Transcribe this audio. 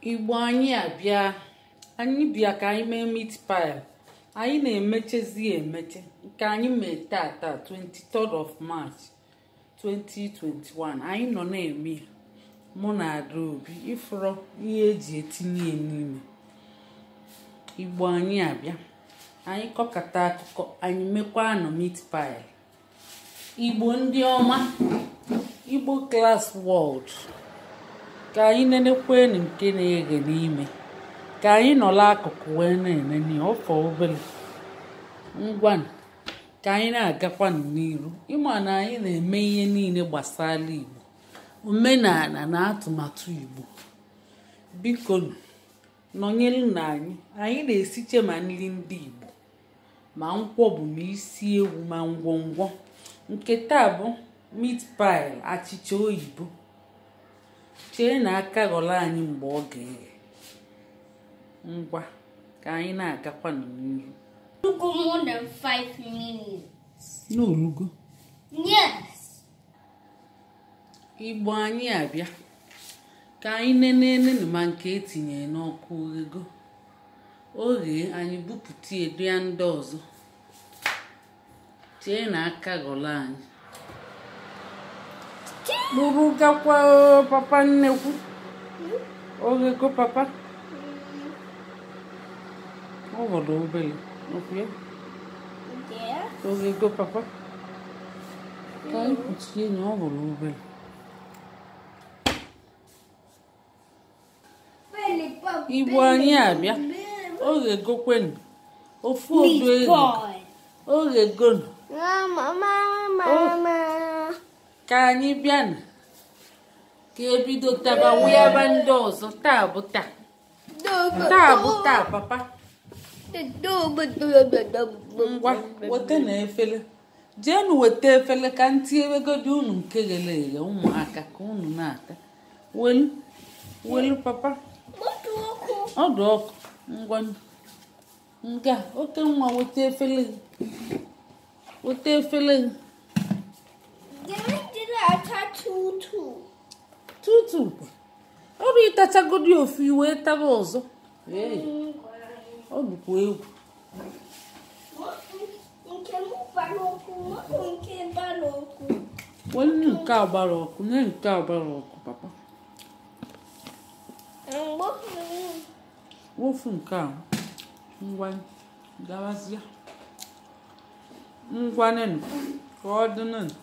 Igbo anyị abịa, anyị bịa ka anyị mee meat pie. Anyị na-emechezi emeche nke anyị mee tata 23rd of March 2021. Anyị nọ na-eme ya, mụ na Adaobi ifụrọ ihe eji etinye ya n'ime. Igbo anyị abịa, anyị kọkata akụkọ, anyị mekwanụ meat pie. Igbo ndị ọma, Igbo class world, ka anyị nenekwenu nke na-eghe n'ime, ka anyị nọrọ akụkụ wee na-enene ya, ọfọ obere. Ngwanụ, ka anyị na-agakwanụ n'iru. Ịma na anyị na-eme ihe niile gbasara Igbo, omenala na atụmatụ Igbo. Biko nọnyere na anyị. Anyị na-esiche ma nri ndị Igbo, ma nkwọbụ, ma isi ewu, ma ngwongwo. Nke taa bụ meat pie, achịcha oyibo. Chee na aka ghọrọ anyị mgbe ọ ga-eghe. Ngwa, ka anyị na-agakwanụ n'iru. Go more than 5 minutes. N'olugo. Yes. Igbo anyị abịa, ka anyị nene ma nke etinyere n'ọkụ oghego. O ghee, anyị bupụta edo ya ndị ọzọ. Chee na aka ghọrọ anyị. Kpụrụ gakwa papa nnekwu. Oghego papa. Ọ ghọrọ obere. Okwu ya. Oghego papa. Ka anyị kpuchie ya, ọ ghọrọ obere. Igbo anyị abịa, oghegokwenu ofu odu ego, oghegonu ka anyị bịanụ ka ebido taba wụyaba ndị ọzọ. Taa bụ taa, taa bụ taa papa. Ngwa, weta na efere. Jeenu weta efere ka m tinyewegodi unu nke ghere eghe ụmụaka ka unu na-ata. Welu welu papa. Ọdụ ọkụ. Ngwa nga oke nwa, weta efere gị, weta efere gị. Tutu ọ bụ ịtachagodi ofu iwe taba ọzọ. Ọ bụkwa egwu. Welu nke a gbara ọkụ, nye nke a gbara ọkụ papa. Wofu nke a. Ngwa, gawazie. Ngwa nenu, ka ọ dị nenu.